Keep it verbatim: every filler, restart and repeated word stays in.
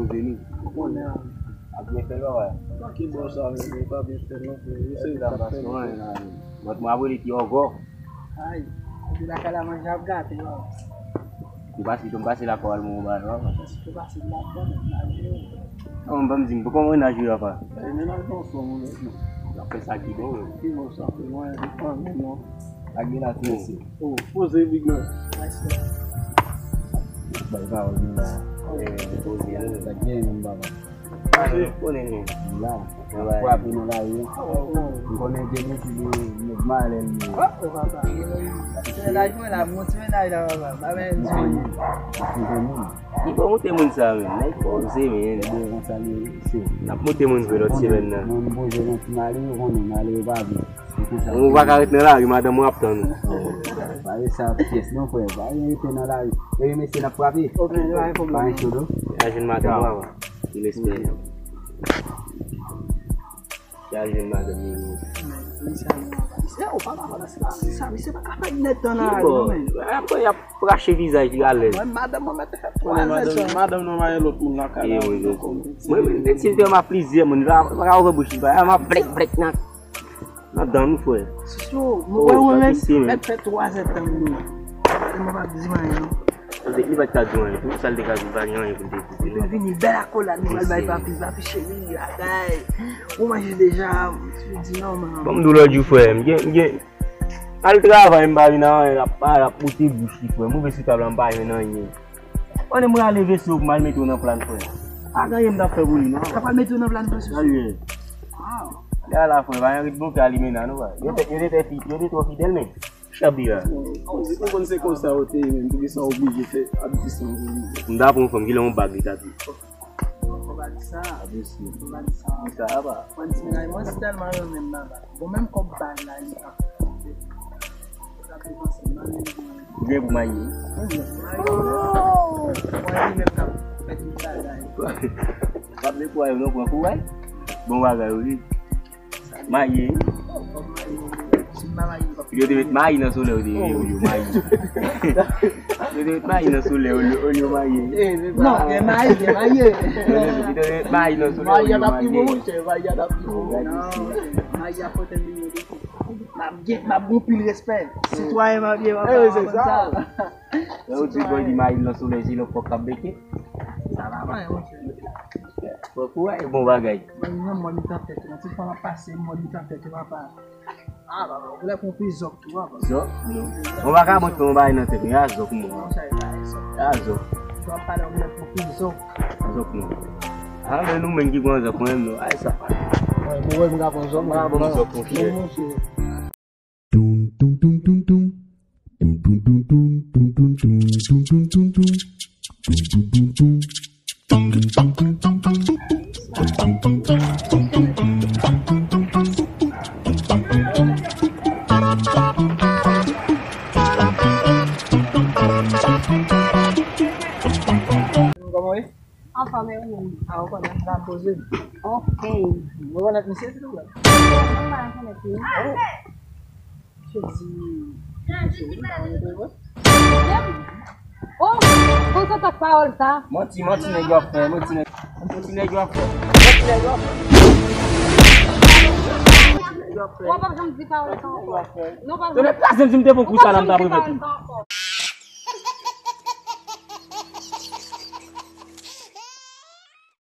Poze li. Ou konnen. Ap byen fè l, wè. Sa ki bò sa menm, li pa byen fè non, frè. Yo se yo k ap fè li. Mwen, mwen ap rele ki ògò. Ay, epi lakay la manje ap gate, wè. Ou pase, ou pase lakay al mwen ba non. Pase, ou pase lakay, manje. Non, ban m di m, kòman mennaj ou ye, apa? Eh, mennaj mwen anfòm, wi. N ap fè sa ki bon, wi. Ki bon sa, frè mwen, fanmi non. Ak de la tou, mesye. Oh, poze, big man. Bay pawòl nou la. Eh, poze, non. Sa gen menm, papa. Konnen nou. La. Frape nan lari. M konnen gen moun ki gen nèg malè li. Oh, oh, papa. Mennaj mwen la, monte mennaj la, papa. Pa men di. M konnen. M konnen. Li pa monte moun sa, men. Nèg poze, men. Nèg konsa li se. N ap monte moun vre lòt semèn nan. Mwen, m poze nan ti male, ou konnen, male yo pa vle. Ou pa ka ret nan lari, madanm ou ap tann ou. Pa gen sa pyès non, frè. Pa gen rete nan lari. Epi mesye, n ap frape. Ok, pa gen pwoblèm. Pa gen cho non. Al jwenn madanm ou avan. Ki respè. Al jwenn madanm li. Misye, ou pa ka fè sa, misye pa ka fè nèt nan lari non, men. Apre, y ap rache vizaj li alèz. Mwen, madanm mwen mèt fè twa zè sa. Madanm nou mayen lòt moun lakay la. Mwen, mwen, si l te yon plizyè moun, la, pa ka ouvè bouch li, pa, m ap blèk, blèk nan. Nan dan nou, frè. Sisyo, mwen wè ou menm, mèt fè twa zè tan nou. E mwen pa di anyen non. Li pa t ka di anyen. Pou sa l te ka di, pa gen anyen pou l te di. Li vini bèl akolad, nou pral bay papi, papi cheri, bagay. Ou manje deja, ou di non, man. Ban m di w lòt jou, frè, m gen, m gen, al travay, m pa vin anyen, l ap pale, l ap pote bouch li, frè. M ouvè sou tab la, m pa jwenn anyen. Konnen mwen ale vese w pou m al mete w nan plan, frè. Pa gen anyen m t ap fè pou li, non. Sa pral mete w nan plan, frè, sou. Salye. Wow. Gade la, frè, pa gen rit bon kè a limena, non, frè. Yo te, yo te, yo te twò fidèl, men. Chabri la. Ou konn se konsa yo te ye, men poukisa w oblije fè ap di sa, frè? M ta pran yon fanm, kilè yon bag li ta di. Fò pa di sa. Fò pa di sa. Sa va. Mwen, ti mennaj mwen, se tèlman renmen m, baba. Bon, menm kòb bal la, li pa. Ou gen pou mayi. Mwen li menm k ap fè tout bagay. P ap dekwaye non, pran kouray. Bon bagay, wi. Mayi. Yo te met mayi nan solèy, yo te, yo, yo mayi. Yo te met mayi nan solèy, yo, yo mayi. Non, gen mayi, gen mayi. Yo te met mayi nan solèy, yo mayi. Mayi a t ap pi bon, monchè, mayi a t ap pi bon. Non, mayi a pote m. M ap gen, m ap gen anpil respè. Sitwayen m ap ye, m ap konn sa. Lè ou di bòy di mayi nan solèy, se lòt kòk k ap beke. Sa pa mwen, monchè. Bon, kouray, bon bagay. Mwen, mwen, mwen, mitan tèt, yon ti fanm ap pase, mwen, mitan tèt, papa. Ah, papa, ou lè pran pi zòk tou, papa. Zòk? Non. Mwen pa ka mwen fè yon bagay nan tèt, ya zòk, mwen. Sa, sa, sa. Ya zòk. Ou ap pale, ou lè pran pi zòk. Zòk, non. Ah, men nou menm ki pran zòk, mwen menm, non. Ay, sa. Mwen, mwen, mwen ka pran zòk, mwen. Mwen, mwen, zòk, konfye. Tum, tum, tum, tum, tum. Tum, tum, tum, tum, tum, tum, tum, tum, tum, tum, tum. Tum, tum, tum, tum. Tum, tum, tum, tum, tum, tum. Kòman w ye? Anfòm, e ou menm? A, ou konnen, m ka poze. Ok. Ou rekonèt misye, silvouplè? Mwen pa rekonèt li. Oh. Misye di, misye di, m pa rekonèt li, vre. Oh, konsa tak pawòl sa? Manti, manti nèg yo ap fè, manti nèg, manti nèg yo ap fè. Manti nèg yo ap fè. Ou pa janm di pawòl sa ankò. Non, pa janm. Tande, pa janm di m te pran kou sa la, m ta remèt ou.